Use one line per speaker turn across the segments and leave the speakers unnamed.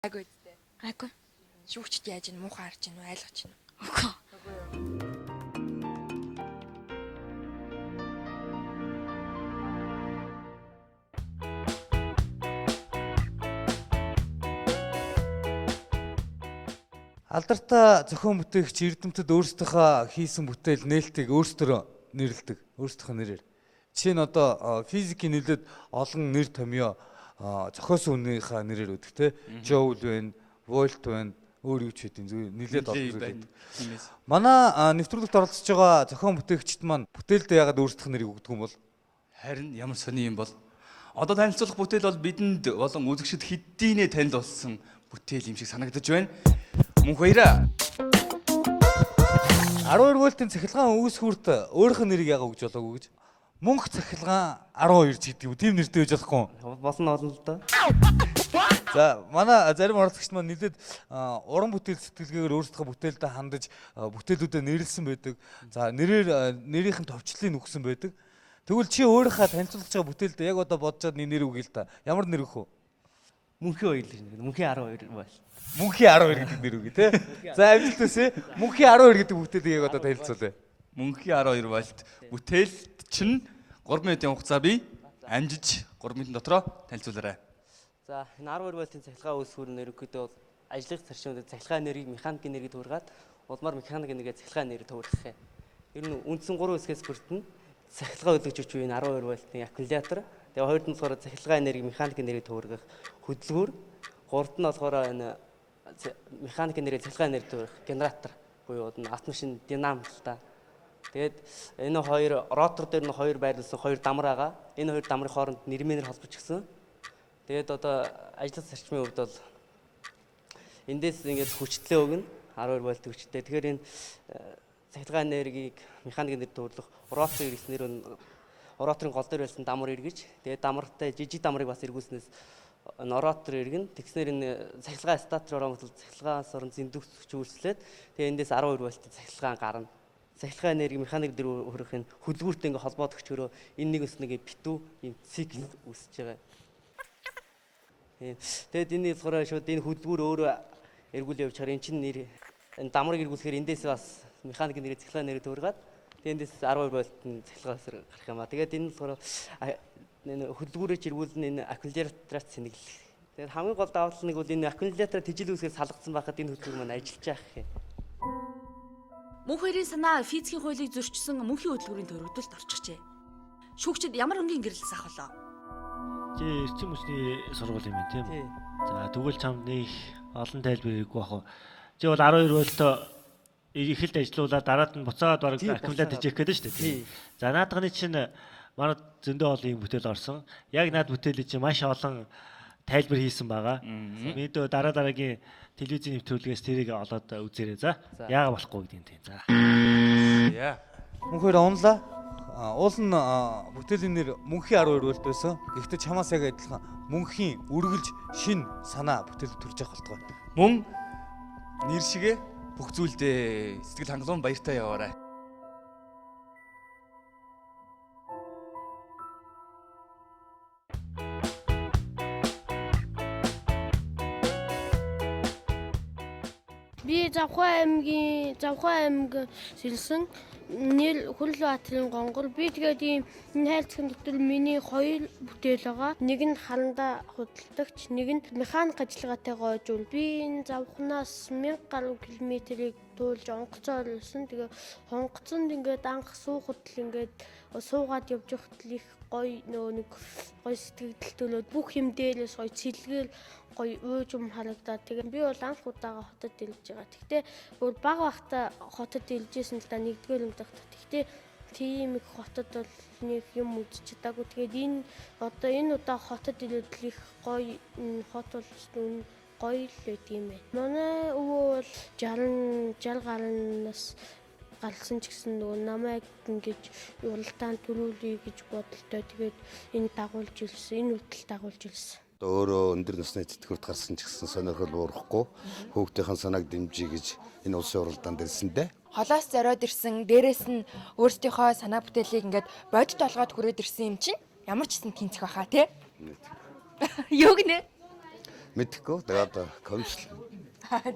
Гайгүй үстэй.
Гайгүй.
Шүүгчд яаж ийн муухай харж ийн үү айлгаж ийн үү?
Үгүй.
Үгүй юу.
Алдартай зохион бүтээгч эрдэмтэд өөрсдийнхөө хийсэн бүтээл нээлтийг өөрсдөө нэрлэдэг. Өөрсдийнхөө нэрээр. Жишээ нь одоо физикийн нөлөөд олон нэр томьёо зохиосон хүнийхээ нэрээр өгдөг те. Жоул байна, Вольт байна, өөр юу ч хэдийн зүгээр нэлээд олон зүйл байдаг. Манай нэвтрүүлэгт оролцож байгаа зохион бүтээгчид маань бүтээлдээ ягаад өөрсдийнх нь нэрийг өгдөг юм бол?
Харин ямар сони юм бол? Одоо танилцуулах бүтээл бол бидэнд болон үзэгчид хэдийнэ танил болсон бүтээл юм шиг санагдаж байна. Мөнх баяраа.
12 вольтын цахилгаан үүсгүүрт өөрийнх нь нэрийг ягаад өгж болоогүй гэж? Мөнх цахилгаан 12 ч гэдэг юм. Тийм нэртэй байж болохгүй.
Болно болно л доо.
За манай зарим оролцогчид маань нэлээд уран бүтээл сэтгэлгээгээр өөрсдийнхөө бүтээлдээ хандаж бүтээлүүдэд нэрлсэн байдаг. За нэрээр нэрийнх нь товчлолыг өгсөн байдаг. Тэгвэл чи өөрийнхөө танилцуулж байгаа бүтээлдээ яг одоо бодож байгаа нэр үгүй л та. Ямар нэр өгөх вэ?
Мөнхийн хоёр л гэнэ. Мөнхийн 12 бол.
Мөнхийн 12 гэдэг нэр үгүй те. За амжилт хүсье. Мөнхийн 12 гэдэг бүтээлийг яг одоо танилцуулъя.
Мөнхийн 12 вольт бүтээл чинь 3 минутын хугацаа бий. Амжиж 3 минутын дотроо танилцуулаарай.
За энэ 12 вольтын цахилгаан үүсгүүр нь ерөнхийдөө бол ажлын зарчмууд цахилгаан энергийг механик энергийг төвөргээд улмаар механик энергийг цахилгаан энерги төвөрлөх юм. Ер нь үндсэн 3 хэсгээс бүрдэнэ. Цахилгаан хөдөлгөж хүч буюу энэ 12 вольтын аккумулятор. Тэгээ хоёрд нь болохоор цахилгаан энерги механик энергийг төвөргөх хөдөлгүүр. Гуравт нь болохоор энэ механик энерги цахилгаан энерги төвөргөх генератор буюу энэ автомашин динамик л та. Тэгээд энэ хоёр ротор дээр нь хоёр байрлуулсан хоёр дамар байгаа. Энэ хоёр дамрын хооронд нэрмэнээр холбож гисэн. Тэгээд одоо ажлын зарчмын хувьд бол эндээс ингээд хүчтлээ өгнө 12 вольт хүчтэй. Тэгэхээр энэ цахилгаан энергийг механик энерги төвлөх ротор иргэснээр нь роторын гол дээр байсан дамар эргэж тэгээд дамартай жижиг дамрыг бас эргүүлснээс энэ ротор эргэн. Тэгснээр энэ цахилгаан статор ороомтол цахилгаан сорон зэндүх хүч үйлчлээд тэгээд эндээс 12 вольтын цахилгаан гарна. Цахилгаан энерги механик дээр хөрөх энэ хөдөлгүүртэй ингээд холбоод өгчөөрөө энэ нэг өс нэг битүү юм цикл үүсэж байгаа. Тийм. Тэгээд энэ болохоор шууд энэ хөдөлгүүр өөрөө эргүүл явж чаар энэ чинь нэр энэ дамрыг эргүүлэхээр эндээс бас механик нэрээ цахилгаан нэрээ төвөргээд тэгээд эндээс 12 вольтын цахилгаан эсрэг гарах юм а. Тэгээд энэ болохоор энэ хөдөлгүүрээ ч эргүүлнэ энэ аккумулятораас цэнэглэх. Тэгээд хамгийн гол давуу тал нэг бол энэ аккумулятор тэжил үүсгээр салгацсан байхад энэ хөдөлгүүр маань ажиллаж байх юм.
Мөнх хоёрын санаа физикийн хуулийг зөрчсөн мөнхийн хөдөлгүүрийн төрөгдөлд орчихжээ. Шүүгчид ямар өнгийн гэрэл сах болоо?
Чи эрчим хүчний сургууль юм байна тийм үү?
Тий.
За тэгвэл чамд нэг олон тайлбар хэрэггүй бах уу. Чи бол 12 вольт эхэлд ажиллуулаад дараад нь буцаад бараг
Тий,
аккумулятор
буцаагаад.
жих гэдэг шүү дээ.
Тий.
Тийм. За наадхны чинь манай зөндөө олон юм бүтээл орсон. Яг наад бүтээлийг чинь маш олон тайлбар хийсэн байгаа. Мэдөө дараа дараагийн телевизийн нэвтрүүлгээс тэрийг олоод үзээрэй за.
За.
Яагаад болохгүй гэдэг юм тийм. За.
Яа.
Мөнхөөр унлаа. Уул нь бүтээлийн нэр Мөнхийн 12 вольт байсан. Гэхдээ чамаас яг адилхан мөнхийн үргэлж шин санаа бүтээл төрж явах болтугай.
Мөн нэр шигэ бүх зүйлдээ сэтгэл хангалуун баяртай яваарай.
Би Завхаа аймгийн Завхаа аймаг сэлсэн нэр Хүрлбаатарын гонгор. Би тэгээд ийм энэ хайлтын дотор миний хоёр бүтээл байгаа. Нэг нь харандаа худалдагч, нэг нь механик ажиллагаатай гойжуул. Би энэ Завхнаас 1000 гаруй километрийг туулж онгоцоор ирсэн. Тэгээ онгоцонд ингээд анх суухад л ингээд суугаад явж байхад л их гоё нөгөө нэг гоё сэтгэл төлөөд бүх юм дээрээс гоё цэлгээр гоё ууж юм харагдаад тэгээ би бол анх удаага хотод ирж байгаа. Тэгтээ бүр бага байхдаа хотод иржсэн л да нэгдүгээр юм дахта. Тэгтээ тийм их хотод бол нэг юм үзэж чадаагүй. Тэгээд энэ одоо энэ удаа хотод ирээд л их гоё энэ хот бол үнэ гоё л байд юм байна. Манай өвөө бол 60 60 гаруй нас гарсан ч гэсэн нөгөө намайг ингэж уралдаан төрүүлье гэж бодолтой. Тэгээд энэ дагуулж ирсэн. Энэ хүртэл дагуулж ирсэн.
Одоо өөрөө өндөр насны тэтгэврт гарсан ч гэсэн сонирхол буурахгүй хүүхдийн санааг дэмжиж гэж энэ улсын уралдаанд ирсэн дээ.
Холоос зориод ирсэн, дээрээс нь өөрсдийнхөө санаа бүтээлийг ингээд бодит олгоод хүрээд ирсэн юм чинь ямар ч гэсэн тэнцэх байхаа тий? Юу гинэ?
Мэдхгүй. Тэгээд одоо комисл.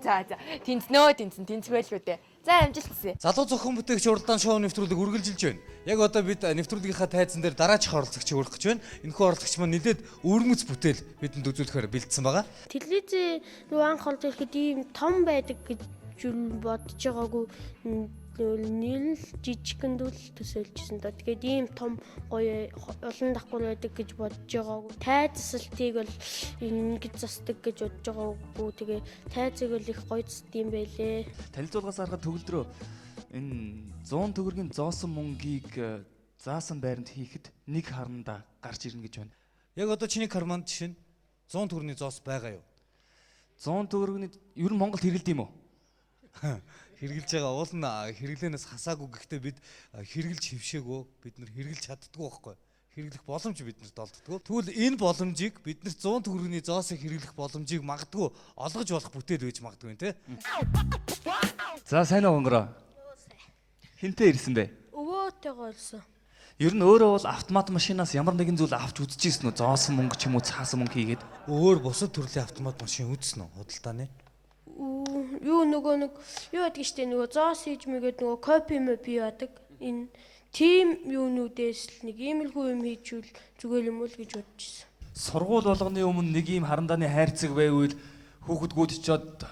За. Тэнцнөө тэнцэн тэнцвэлгүй дээ. За амжилт хүсье.
Залуу зохион бүтээгч уралдаан шоу нэвтрүүлэг үргэлжилж байна. Яг одоо бид нэвтрүүлгийнхаа тайзан дээр дараачих оролцогчийг урих гэж байна. Энэхүү оролцогч маань нэлээд өвөрмөц бүтээл бидэнд үзүүлэхээр бэлдсэн байгаа.
Телевизээ рүү анх орж ирэхэд ийм том байдаг гэж бодож байгаагүй нэр л жижигхэн дүүл төсөөлжсэн доо. Тэгээд ийм том гоё олон давхар байдаг гэж бодож байгаагүй. Тайз засалтыг бол ингэж засдаг гэж бодож байгаагүй. Тэгээ тайзыг бол их гоё засд юм байлээ.
Танилцуулгаас харахад төгөлдрөө энэ 100 төгрөгийн зоосон мөнгийг заасан байранд хийхэд нэг харандаа гарч ирнэ гэж байна.
Яг одоо чиний карманд жишээ нь 100 төгрөгийн зоос байгаа юу?
100 төгрөгийн ер нь Монголд хэрэгэлд юм уу?
Хэрглэж байгаа уул нь хэрэглээнээс хасаагүй, гэхдээ бид хэрэглэж хөвшөөгөө, бид нар хэрэглэж чаддгүй байхгүй. Хэрэглэх боломж биднэрт олддгоо. Тэгвэл энэ боломжийг биднэрт 100 төгрөгийн зоосыг хэрэглэх боломжийг магадгүй олгож болох бүтээл байж магадгүй юм те.
За сайн уу гонгороо. Хинтээ ирсэн бэ?
Өвөөтэйгөө олсон.
Ер нь өөрөө бол автомат машинаас ямар нэгэн зүйл авч үзчихсэн үү? Зоосон мөнгө ч юм уу, цаасан мөнгө хийгээд.
Өөр бусад төрлийн автомат машин үзсэн үү? Худалдааны.
Юу нөгөө нэг юу яадаг штэ, нөгөө зоос хийж мэгээд нөгөө копи мопи яадаг. Энэ тим юунуудээс л нэг иймэрхүү юм хийчихвэл зүгээр юм уу л гэж бодчихсон.
Сургууль болгоны өмнө нэг ийм харандааны хайрцаг байвал хүүхэд гүйдчихэд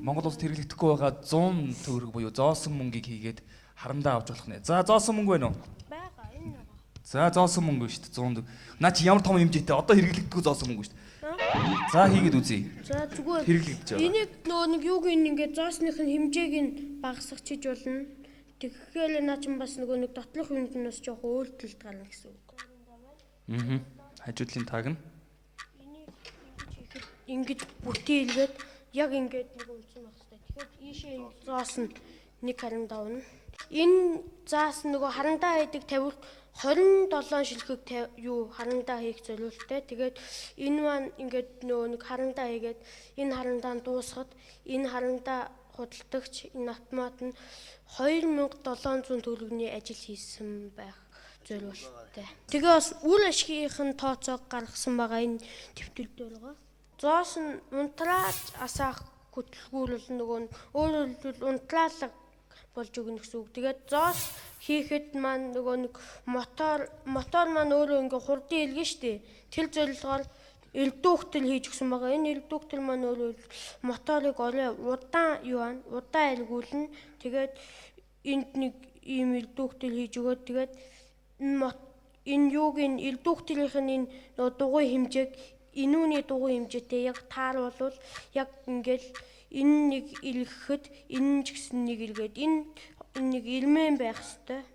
Монгол улсад хэрэглэгдэхгүй байгаа 100 төгрөг буюу зоосон мөнгийг хийгээд харандаа авч болох нэ. За зоосон мөнгө байна уу?
Байгаа, энэ байгаа.
За зоосон мөнгө шүү дээ 100. Наа чи ямар том хэмжээтэй одоо хэрэглэгдэхгүй зоосон мөнгө шүү дээ. За хийгээд үзье.
За зүгээр.
Хэрэглэгдэж байгаа.
Энийг нөгөө нэг юуг ингээд зоосных нь хэмжээг нь багасгах болно. Тэгэхээр наа чинь бас нөгөө нэг доторх юмд нь бас жоох өөрчлөлт гарна гэсэн үг.
Аа. Хажуудлын таг нь
Ингэж бүтээлгээд яг ингээд нэг үнсэн байх хэрэгтэй. Тэгэхээр ийшээ энэ зоос нь нэг харандаа унна. Энэ заас нөгөө харандаа хийдэг тавилт 27 шилхэг юу харандаа хийх зориулттай. Тэгээд энэ маань ингээд нөгөө нэг харандаа хийгээд энэ харандаа нь дуусахад энэ харандаа худалдагч энэ автомат нь 2700 төгрөгийн ажил хийсэн байх зориулттай. Тэгээ бас үр ашигийнх нь тооцоог гаргасан байгаа энэ тэмдэглэл дээр байгаа. Зоос нь унтрааж асаах хөтөлбөр бол нөгөө нь өөрөөр хэлбэл унтраалга болж өгнө гэсэн үг. Тэгээд зоос хийхэд маань нөгөө нэг мотор маань өөрөө ингээ хурдан илгэн штэ. Тэр зорилгоор элдүүхтэл хийж өгсөн байгаа. Энэ элдүүхтэл маань өөрөө моторыг орой удаан юу аа удаан эргүүлнэ. Тэгээд энд нэг ийм элдүүхтэл хийж өгөөд тэгээд энэ юуг энэ элдүүхтлийнх нь энэ нөгөө дугуй хэмжээг энүүний дугуй хэмжээтэй яг тааруулвал яг ингээл энэ нэг илгэхэд энэ ч гэсэн нэг илгээд энэ нэг ирмэн байх хэвээр.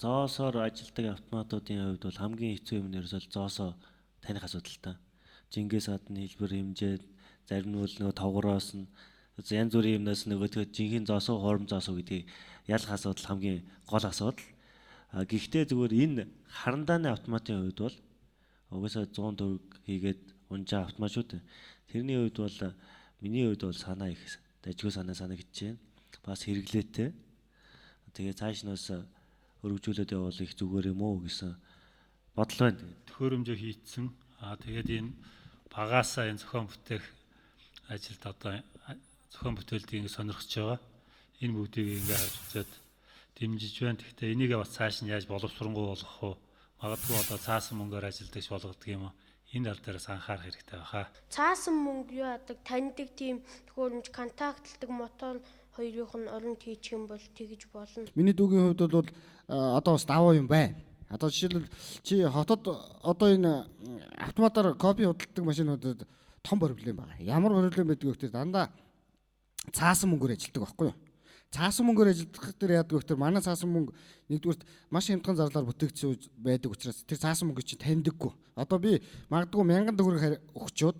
Зоосоор ажилдаг автоматуудын хувьд бол хамгийн хэцүү юм нь ерөөсөө зоосоо таних асуудал та. Жингээс гадна хэлбэр хэмжээ, зарим нь бол нөгөө тогроос нь янз бүрийн юмнаас нөгөө тэгэхээр жинхэнэ зоос уу, хором зоос уу гэдгийг ялах асуудал хамгийн гол асуудал. А гэхдээ зүгээр энэ харандааны автоматын хувьд бол угаасаа 100 төгрөг хийгээд унжаа автомат шүү дээ. Тэрний хувьд бол миний хувьд бол санаа их дажгүй санаа санагдаж байна. Бас хэрэглээтэй. Тэгээ цааш нь бас өргөжүүлээд явбал их зүгээр юм уу гэсэн бодол байна.
Төхөөрөмжөө хийцэн. Аа тэгээд энэ багаасаа энэ зохион бүтээх ажилд одоо зохион бүтээлдгийг ингэ сонирхож байгаа. Энэ бүгдийг ингэ харж үзээд дэмжиж байна. Гэхдээ энийг бас цааш нь яаж боловсронгуй болгох вэ? Магадгүй одоо цаасан мөнгөөр ажилдагч болгодог юм уу? Энэ тал дээрээс анхаарах хэрэгтэй байхаа.
Цаасан мөнгө юу яадаг таньдаг тийм төхөөрөмж контактлдаг мотор хоёрынх нь оронд хийчих юм бол тэгж болно.
Миний дүүгийн хувьд бол одоо бас давуу юм байна. Одоо жишээлбэл чи хотод одоо энэ автоматар копи худалдаг машинуудад том проблем байгаа. Ямар проблем байдаг вэ гэхээр дандаа цаасан мөнгөөр ажилтдаг байхгүй юу? Цаасан мөнгөөр ажилтгах дээр яадаг вэ гэхээр манай цаасан мөнгө нэгдүгüрт маш хямдхан зарлаар бүтээгдэхүүн байдаг учраас тэр цаасан мөнгө чинь таньдаггүй. Одоо би магадгүй 1000 төгрөг өгчөөд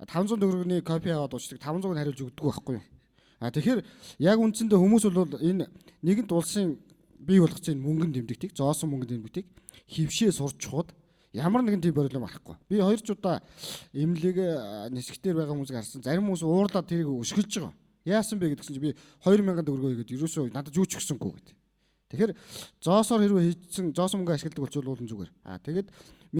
500 төгрөгийн копи аваад уучдаг 500-ыг хариулж өгдөг байхгүй юу? А тэгэхээр яг үндсэндээ хүмүүс бол энэ нэгэнт улсын бий болгосон энэ мөнгөн тэмдэгтийг зоосон мөнгөн тэмдэгтийг хөвшөө сурчхууд ямар нэгэн тийм проблем гарахгүй. Би хоёр ч удаа эмнэлэг нисгтэр байгаа хүмүүсийг харсан. Зарим хүмүүс уурлаад тэрийг өшгөлж байгаа. Яасан бэ гэдгсэн чинь би 2000 төгрөгөө хийгээд ерөөсөө надад юу ч өгсөнгүй гэдэг. Тэгэхээр зоосоор хэрвээ хийсэн зоосон мөнгө ашигладаг болчвол уулын зүгээр. А тэгээд